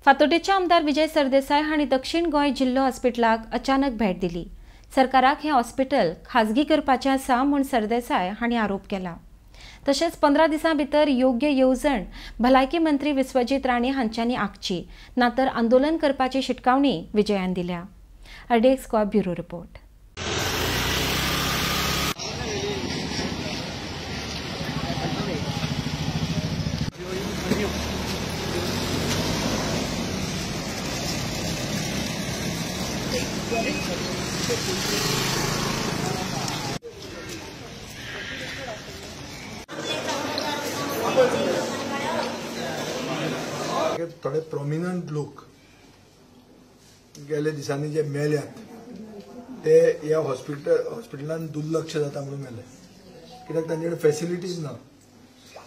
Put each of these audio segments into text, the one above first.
फातोड्डेचे आमदार विजय सरदेसाय हांणी दक्षिण गोंय जिल्हो हॉस्पिटलाक अचानक भेट दिली. सरकाराक हें हॉस्पिटल खाजगी करपाचें आसा म्हूण सरदेसाय हांणी आरोप केला. तशेंच 15 दिसां भितर योग्य येवजण भलायकी मंत्री विश्वजीत राणे हांच्यांनी आंखची, नातर आंदोलन करपाची शिटकावणी विजयान दिल्या. RDX Goa bureau report. थोडे प्रोमिनंट लोक गेले दिसांनी जे मेल्यात ते ह्या हॉस्पिटलान दुर्लक्ष जाता म्हणून मेले, कित्याक तांचे कडेन फेसिलिटीज ना.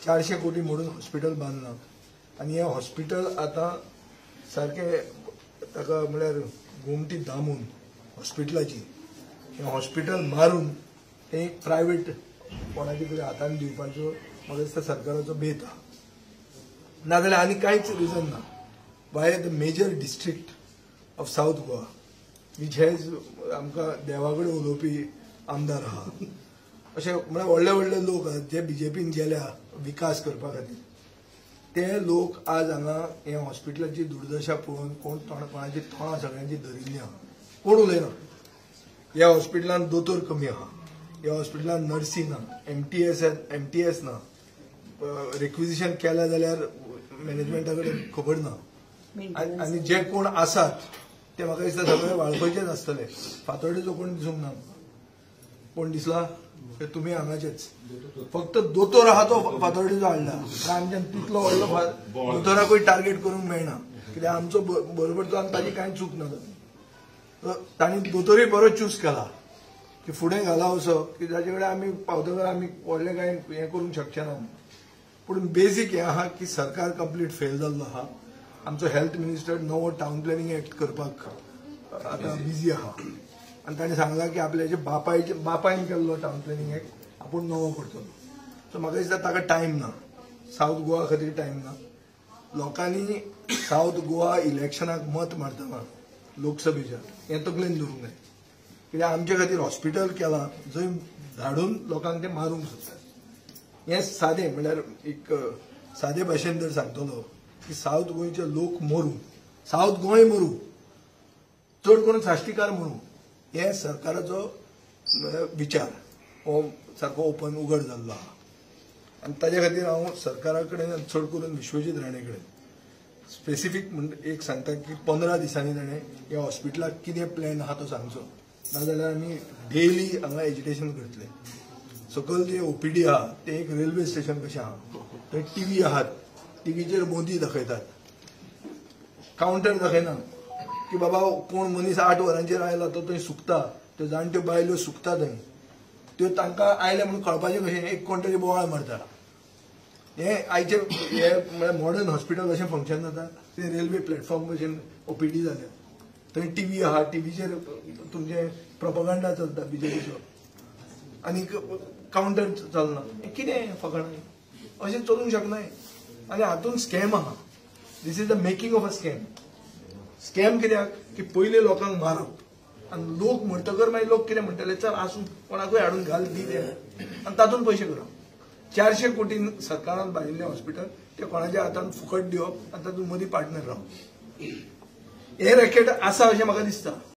400 कोटी म्हणून हॉस्पिटल बांदलां आनी हें हॉस्पिटल आतां सारकें ताका म्हळ्यार गोमटी दामून हॉस्पिटलाची हें हॉस्पिटल मारून तें एक प्रायवेट कोणाच्या तरी हातान दिवपाचो म्हाका दिसता सरकाराचो बेत आहा. नाजाल्यार आनी कांयच रिजन ना. Why the major district of South Goa which has आमकां देवा कडेन उलोवपी आमदार आहा, अशे म्हळ्यार व्हडले व्हडले लोक आहात जे बीजेपीन गेल्या विकास करपा खातीर, ते लोक आज हांगा हे हॉस्पिटलाची दुर्दशा पळोवन कोण कोणाची तोंडां सगळ्यांची धरिल्ली आहा, कोण उलयना. ह्या हॉस्पिटलान दोतोर कमी आहा, ह्या हॉस्पिटलान नर्सी ना, एमटीएस ना, रिक्विजिशन केलें जाल्यार मॅनेजमेंटा कडेन खबर ना. आनी जे कोण आसात ते म्हाका दिसता सगळे वाळपयचेच आसतले, फातोर्डेचो कोण दिसूंक ना. कोण दिसला ते तुमी हांगाचेच, फक्त दोतोर आहा तो फातोर्डेचो हाडला. आमच्यान तितलो व्हडलो दोतोराकूय टार्गेट करूंक मेळना, कित्याक आमचो बरोबर तो आनी ताजी कांय चूक ना. तांणी दोतोरूय बरो चूज केला की फुडें घाला असो की ताजे कडेन आमी पावतकर आमी व्हडलें कांय हें करूंक शकचे ना. पूण बेजीक हें आहा की सरकार कंप्लीट फेल जाल्लो आहा. आमचो हेल्थ मिनिस्टर नवो टावन प्लॅनिंग एक्ट करपाक आतां बिजी आहा आनी ताणें सांगलां की आपल्याचे बापायन केल्लो टावन प्लॅनिंग एक्ट आपूण नवो करतलो. सो म्हाका दिसता ताका टायम ना, सावथ गोवा खातीर टायम ना. लोकांनी सावथ गोवा इलेक्शनाक मत मारतना लोकसभेच्या हें तकलेन दवरूंक जाय, कित्याक आमचे खातीर हॉस्पिटल केलां जंय धाडून लोकांक ते मारूंक सोदतात. हें सादें म्हणल्यार एक सादे भाशेन जर सांगतलो की सावथ गोंयचे लोक मरूं, सावथ गोंय मरूं, चड करून साश्टीकार मरूं, हें सरकाराचो विचार हो सारको ओपन उगड जाल्लो आहा. आनी ताजे खातीर हांव सरकारा कडेन चड करून विश्वजीत राणे कडेन स्पेसिफीक म्हण एक सांगता की 15 दिसांनी ताणें ह्या हॉस्पिटलाक कितें प्लॅन आहा तो सांगचो, नाजाल्यार आमी डेली हांगा एजिटेशन करतले. सकयल जे ओपीडी आहा ते एक रेल्वे स्टेशन कशें आहा, थंय टीव्ही आहात, टीव्हीचेर मोदी दाखयतात, कावंटर दाखयना की बाबा कोण मनीस 8 वरांचेर आयला तो थंय सुकता, त्यो जाणट्यो बायल्यो सुकता थंय, त्यो तांकां आयले म्हणून कळपाचें कशें, एक कोण तरी बोवाळ मारता. हे आयचे हे म्हळ्यार मॉडर्न हॉस्पिटल अशें फंक्शन जाता, ते रेल्वे प्लॅटफॉर्म भशेन ओपीडी जाल्या, थंय टीव्ही आहा, टीव्हीचेर तुमचें प्रोपोगंडा चलता बीजेपीचो आनी कावंटर चलना. कितें फकाणां अशें चलूंक शकना. आनी हातूंत स्कॅम आहा, this is the making of a scam. Scam कित्याक की पयलीं लोकांक मारप आनी लोक म्हणटकर मागीर लोक कितें म्हणटले, चल आसूं कोणाकूय हाडून घाल दी ते आनी तातूंत पयशे करप. 400 कोटी सरकारान बांदिल्लें हॉस्पिटल ते कोणाच्या हातान फुकट दिवप आनी तातूंत मदीं पार्टनर रावप, हें रॅकेट आसा अशें म्हाका दिसता.